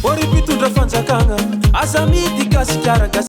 Ô ry mpitondra fanjakagna, aza amidy Gasikara, Gasikara.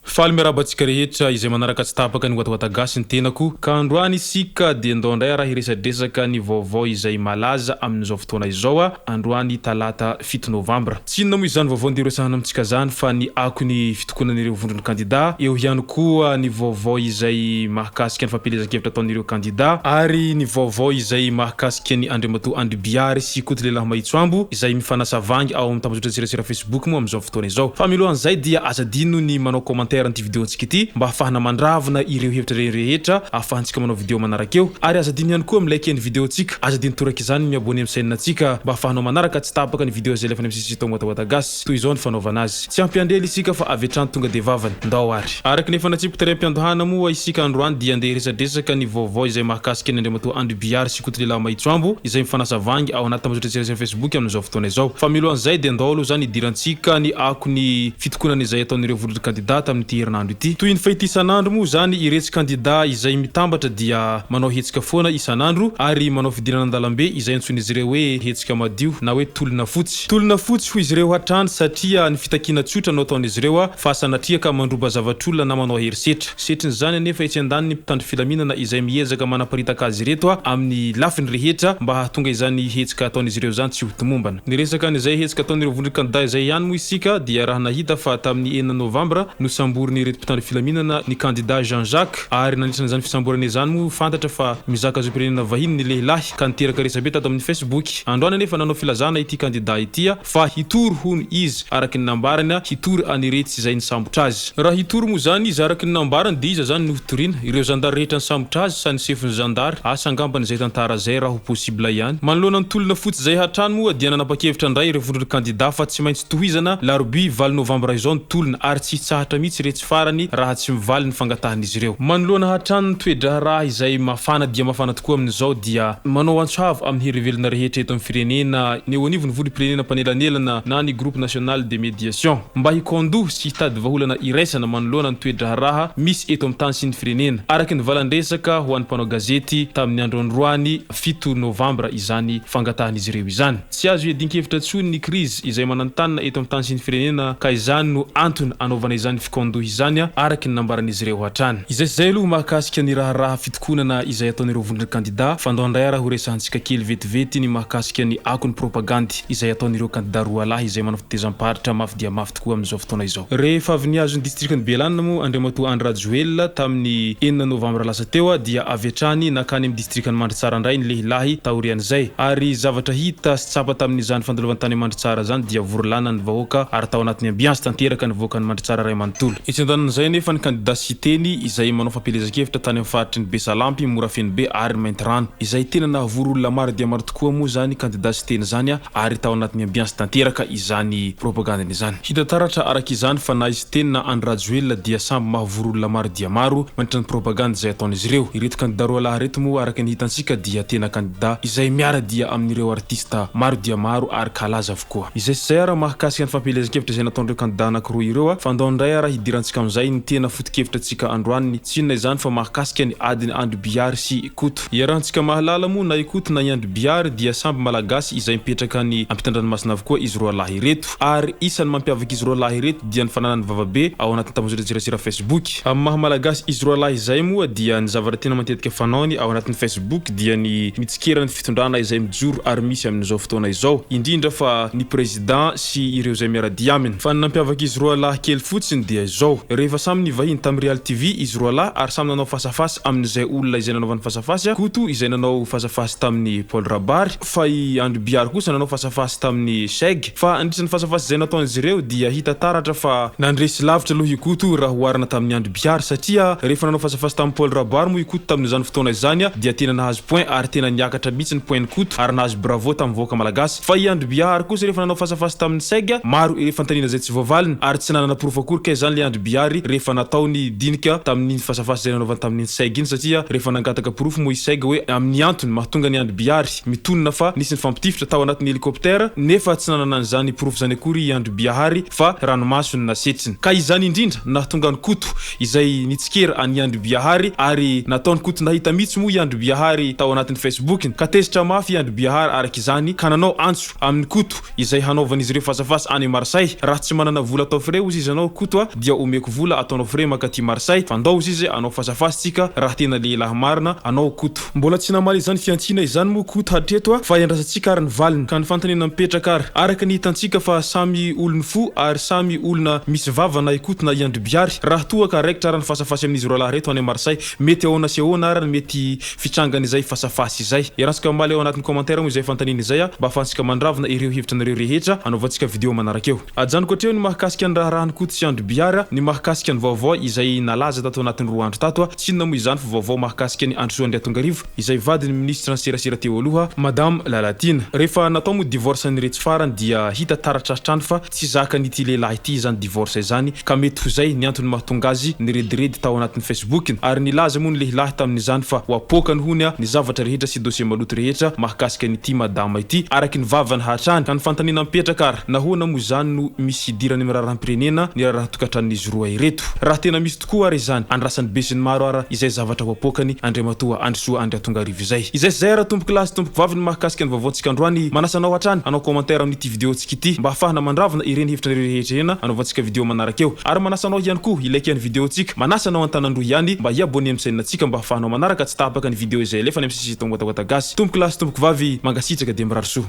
Faly miarahaba antsika rehetra izay manaraka tsy tapaka ny Watawata Gasy ny tenako ka androany isika dia ndao indray ara hiresadresaka ny vaovao izay malaza amin'izao fotoana izao a androany talata fito novambra. Tsy inona moa izany vaovao ndeha horesahana amintsika izany fa ny akon'ny fitokonan'ireo vondron'ny kandida, eo ihany koa ny vaovao izay mahakasika ny fampielezan-kevitra ataon'ireo kandida ary ny vaovao izay mahakasika ny Andriamatoa Andry Biary sy Koto Lehilahy Mahitsoambo izay mifanasa vangy ao amin'ny tambajotran-tserasera Facebook moa amin'izao fotoana izao. Fa mialohan'izay dia aza adino ny manao commentaire an'ity video-ntsika ity mba ahafahana mandravona ireo hevitra ireny rehetra ahafahantsika manao video manaraka eo. Ary aza adino ihany koa mi-like ny video-ntsika. Aza adino toraka izany ny mi-abonner amin'ny chaîne-ntsika mba ahafahanao manaraka tsy tapaka ny video izay alefan'ny MCC Tao Watawata Gasy. Toy izao ny fanaovana azy. Tsy hampiandry ela isika fa avy hatrany tonga dia vavany. Ndao ary. Araka ny efa natsipiko tary am-piandohana moa isika androany dia andeha hiresadresaka ny vaovao izay mahakasika an'i Andriamatoa Andry Biary sy Koto Lehilahy Mahitsoambo izay mifanasa vangy ao anaty tambajotran-tserasera Facebook amin'izao fotoana izao. Fa mialohan'izay dia ndao aloha izany hidirantsika ny akon'ny fitokonana izay ataon'ireo vondron'ny kandida tamin'ity herinandro ity. Toy ny fahita isan'andro moa izany iretsy kandida izay mitambatra dia manao hetsika foana isan'andro ary manao fidirana an-dalambe izay antsoin'izy ireo hoe hetsika madio na hoe tolona fotsy. Tolona fotsy hoy izy ireo hatrany satria ny fitakiana tsotra no ataon'izy ireo fa sanatria ka mandroba zavatr'olona na manao herisetra. Setrin'izany anefa etsy andaniny ny mpitandro filaminana izay miezaka manaparitaka azy ireto amin'ny lafiny rehetra mba hahatonga izany hetsika ataon'izy ireo izany tsy ho tomombana. Niresaka an'izay hetsika ataon'ireo vondron'ny kandida izay ihany moa isika dia raha nahita fa tamin'ny enina novambra nosamborin'ireto mpitandro filaminana ny kandida Jean Jacques ary nandritra an'izany fisamborana izany moa fantatra fa mizaka zom-pirenena vahiny ny lehilahy ka niteraka resabe tato amin'ny Facebook. Androany anefa nanao filazana ity kandida ity fa hitory hono izy araka ny nambarany hitory an'iretsy izay nisambotra azy. Raha hitory moa izany izy araka ny nambarany dia iza izany no hotoriana? Ireo zandary rehetra nisambotra azy sa ny sefon'ny zandary? Asa angambany izay tantara izay raha ho possible ihany. Manoloana ny tolona fotsy izay hatrany moa dia nanapa-kevitra indray ireo vondron'ny kandida fa tsy maintsy tohizana larobia valo novambra izao ny tolona ary tsy hitsahatra mihitsy iretsy farany raha tsy mivaly ny fangatahan'izy ireo. Manoloana hatrany ny toe-draharaha izay mafana dia mafana tokoa amin'izao dia manao antso avo amin'ny hery velona rehetra eto amin'ny firenena ny eo anivon'ny vondrom-pirenena mpanelanelana na ny Groupe National de Médiation mba hikaon-doha sy hitady vahaolana iraisana manoloana ny toe-draharaha misy eto amin'ny tany sy ny firenena, araka ny valan-dresaka ho an'ny mpanao gazety tamin'ny andro androany fito novambra izany fangatahan'izy ireo izany. Tsy azo iadian-kevitra intsony ny krizy izay mananontanona eto amin'ny tany sy ny firenena ka izany no antony anaovana izany fikaon-doha izany, araka ny nambaran'izy ireo hatrany. Izay sy izay aloha mahakasika ny raharaha fitokonana izay ataon'ireo vondron'ny kandida fa ndao indray ara ho resahantsika kely vetivety ny mahakasika ny akon'ny propagandy izay ataon'ireo kandida roalahy izay manao fitezam-paritra mafy dia mafy tokoa amin'izao fotoana izao. Rehefa avy nihazo ny distrikan'i Bealanana moa Andriamatoa Andry Rajoelina tamin'ny enina novambra lasa teo dia avy hatrany nankany amin'ny distrikan'i Mandritsara indray ny lehilahy taorian'izay. Ary zavatra hita sy tsapa tamin'izany fandalovany tany Mandritsara izany dia vory lana ny vahoaka ary tao anatin'ny ambiansy tanteraka ny vahoakan'i Mandritsara iray manontolo. Etsy andanin'izay anefa ny kandida Siteny izay manao fampielezan-kevitra tany amin'ny faritry ny Besalampy, Morafenobe ary Maintirano. Izay tena nahavory olona maro dia maro tokoa moa izany kandida Siteny izany ary tao anatin'ny ambiansy tanteraka izany propagandiny izany. Hita taratra araka izany fa na i Siteny na Andry Rajoelina dia samby mahavory olona maro dia maro mandritra ny propagandy izay ataon'izy ireo. Ireto kandida roalahy ireto moa araka ny hitantsika dia tena kandida izay miara-dia amin'ireo artista maro dia maro ary kalaza avokoa. Izay sy izay ara mahakasika ny fampielezan-kevitra izay nataon'ireo kandida anankiroa ireo fa andao indray ara hidirantsika amin'izay ny tena foto-kevitra antsika androany tsy inona izany fa mahakasika ny adin'i Andry Biary sy Koto. Iarahantsika mahalala moa na i Koto na i Andry Biary dia samby Malagasy izay mipetraka any ampitan-dranomasina avokoa izy roalahy ireto. Ary isan'ny mampiavaka izy roalahy ireto dia ny fananany vavabe ao anatin'ny tambajotran-tserasera Facebook. Amin'ny maha Malagasy izy roalahy izay moa dia ny zavatra tena matetika fanaony ao anatin'ny Facebook dia ny mitsikera ny fitondrana izay mijoro ary misy amin'izao fotoana izao, indrindra fa ny Président sy ireo izay miara-dia aminy. Fa ny nampiavaka izy roalahy kely fotsiny dia izao, rehefa samy nivahiny tamin'ny Real TV izy roalahy ary samy nanao face à face amin'izay olona izay nanaovany face à face, Koto izay nanao face à face tamin'i Paul Rabary, fa i Andry Biary kosa nanao face à face tamin'i Sheg, fa nandritra ny face à face izay nataon'izy ireo dia hita taratra fa nandresy lavitra aloha i Koto raha oharina tamin'i Andry Biary satria rehefa nanao face à face tamin'i Paul Rabary moa i Koto tamin'izany fotoana izany dia tena nahazo point ary tena niakatra mihitsy ny point-n'i Koto ary nahazo bravo tamin'ny vahoaka malagasy fa i Andry Biary kosa rehefa nanao face à face tamin'i Seg maro ireo fanontaniana izay tsy voavaliny ary tsy nanana porofo akory kay izany le Andry. Andry Bihary rehefa natao ny dinika tamin'iny fasafasa izay nanaovany tamin'iny Seg iny satria rehefa nangataka porofo moa i Seg hoe amin'ny antony mahatonga an'i Andry Bihary mitonona fa nisy nifampitifitra tao anatin'ny hélicoptère nefa tsy nanana an'izany porofo izany akory i Andry Biahary fa ranomaso no nasetriny. Ka izany indrindra no nahatonga an'i Koto izay nitsikera an'i Andry Biahary ary nataon'i Koto nahita mihitsy moa i Andry Biahary tao anatin'ny Facebook-ny ka tezitra mafy i Andry Biahary araka izany ka nanao antso amin'i Koto izay hanaovan'izy ireo fasafasa any Marseille. Raha tsy manana vola atao frais ozy izy anao Koto a dia omeko vola ataonao frais mankaty Marseille fa ndao ozy izy anao fasafasa tsika raha tena lehilahy marina anao Koto. Mbola tsy namaly izany fihantsiana izany moa Koto hatreto a fa iandrasantsika ary ny valiny. Ka ny fanontaniana mipetraka ary, araka ny hitantsika fa samy olon'ny fo ary samy olona misy vava na i Koto na i Andry Bihary, raha toa ka raikitra ary ny fasafasy amin'izy roalahy reto any Marseille, mety ahoana sy ahoana ary ny mety fitrangan'izay fasafasy izay? Iarahantsika mamaly ao anatin'ny commentaire moa izay fanontaniana izay a, mba ahafahantsika mandravona ireo hevitra anareo rehetra hanaovantsika video manaraka eo. Ajanoko hatreo ny mahakasika ny raharahan'i Koto sy Andry Bihary, ny mahakasika ny vaovao izay nalaza tato anatin'ny 2 andro tato, tsy inona moa izany fa vaovao mahakasika an'i Andrisoa Andriatongarivo, izay vadin'ny minisitry ny serasera teo aloha, Madame Lalatiana. Rehefa natao moa divorce an'iretsy farany dia hita taratra hatrany fa tsy zakan'ity lehilahy ity izany divorce izany ka mety ho izay ny antony mahatonga azy nirediredy tao anatin'ny Facebook-ny ary nilaza moa ny lehilahy tamin'izany fa ho apoakany hono ny zavatra rehetra sy dossier maloto rehetra mahakasika an'ity madama ity araky ny vavany hatrany ka ny fanontaniana mipetraka ary nahoana moa izany no misy hidirany amin'ny raharaham-pirenena ny raharahan-tokantranon'izy roa ireto raha tena misy tokoa ary izany andrasan'ny besinimaro ara izay zavatra ho apoakany Andriamatoa Andrisoa Andriatongarivo izay. Izay sy izay ara tompoko lahy sy tompoko vavy ny mahakasika ny vaovaontsika androany manasa anao hatrany hanao commentaire amin'ity video ntsika ity mba hahafahana mandravona ireny hevitra ireo rehetra ireny hanaovantsika video manaraka eo ary manasa anao ihany koa hi-like ny video ntsika manasa anao an-tanandroa ihany mba hi-abonner amin'ny chaîne ntsika mba hahafahanao manaraka tsy tapaka ny video izay alefa any amin'ny sisy Watawata Gasy tompoko lahy sy tompoko vavy mangasitraka dia mirary soa.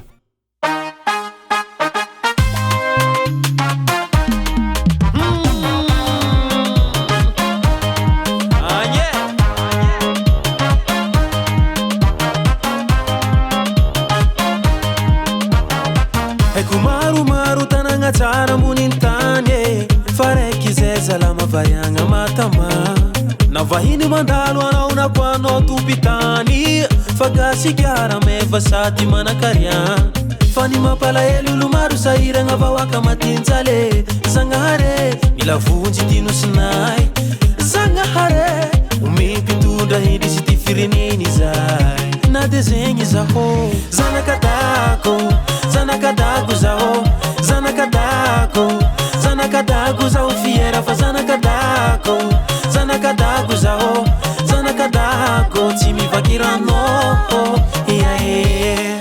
Haiko maromaro tanagna tsara ambonin'ny tany e Fa raiky izay salama variagna matama Na vahiny mandalo anao na koa anao tompitany Fa gasikara meva sady manakariagna Fa ny mampalahelo olo maro sahiragna vahoaka matinjale Zagnahary mila vonjy ity nosinay Zagnahary omem-pitondra hendry ty firenena izay Na de zegny zaho Zanakadako, zanakadako zaho Zanakadako, zanakadako zaho fiera fa zanakadako Zanakadako zaho, zanakadako tsy mivaky rano ia e.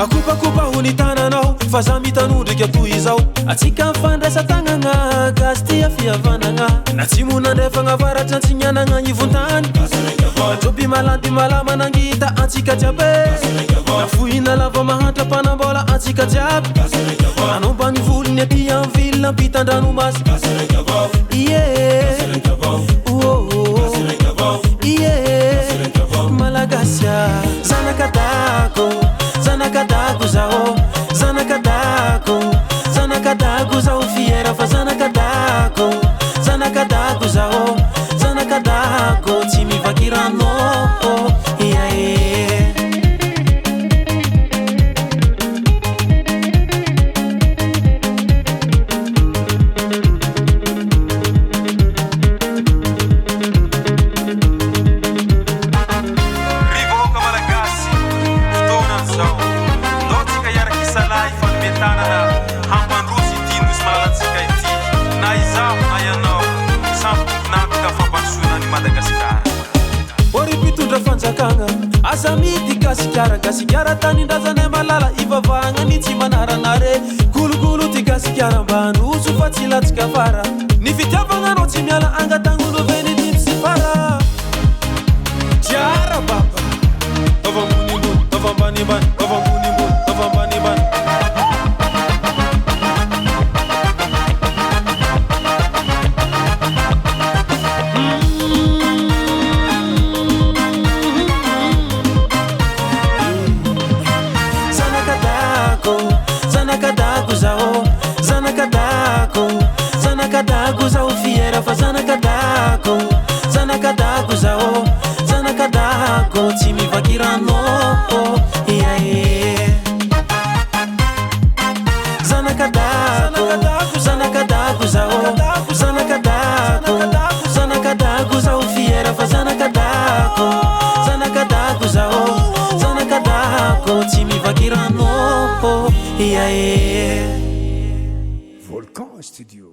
Akopakopaho ny tananao fa za mitanondrika toy izao Atsika mifandraisa tagnagna gasy tia fihavanagna N'atsimo n'andrefagna avaratra antsignanagna agnivon-tany Joby malandy malama nangita antsika jiaby Na fohy na lava mahantra mpanambola antsika jiaby Anao ambany volony aty am ville ampitan-dranomasy Ie oh oh Ie Malagasy Zanakadako, zanakadako zaho Zanakadako, zanakadako zaho fiera fa zanakadako Zanakadako zaho, zanakadako tsy mivaky rano ia e. Ry vahoaka Malagasy, fotoana izao. Ndao tsika hiaraka hisalahy hifanome tanana hampandroso ity nosy malalantsika ity. Na izaho na ianao, samy tompon'antoka fampandrosoana an'i Madagasikara. Ô ry mpitondra fanjakagna, aza amidy Gasikara, Gasikara tanindrazanay malala, ivavahagna ny tsy manaranare. Kolokolo ty Gasikara mba handroso fa tsy latsaka fara. Ny fitiavagna anao tsy miala angatagn'olo ve ny dimby sy fara. Tiara baba, taova ambony ambony, taova ambany ambany, taova ambony ambony, taova ambany ambany. Zanakadako, zanakadako zaho, zanakadako, zanakadako zaho fiera fa zanakadako, zanakadako. mivaky rano ia e. Zanakadako, zanakadako zaho, zanakadako, zanakadako zaho, fiera fa zanakadako, zanakadako zaho, zanakadako tsy mivaky rano ia e. Volcan Studio.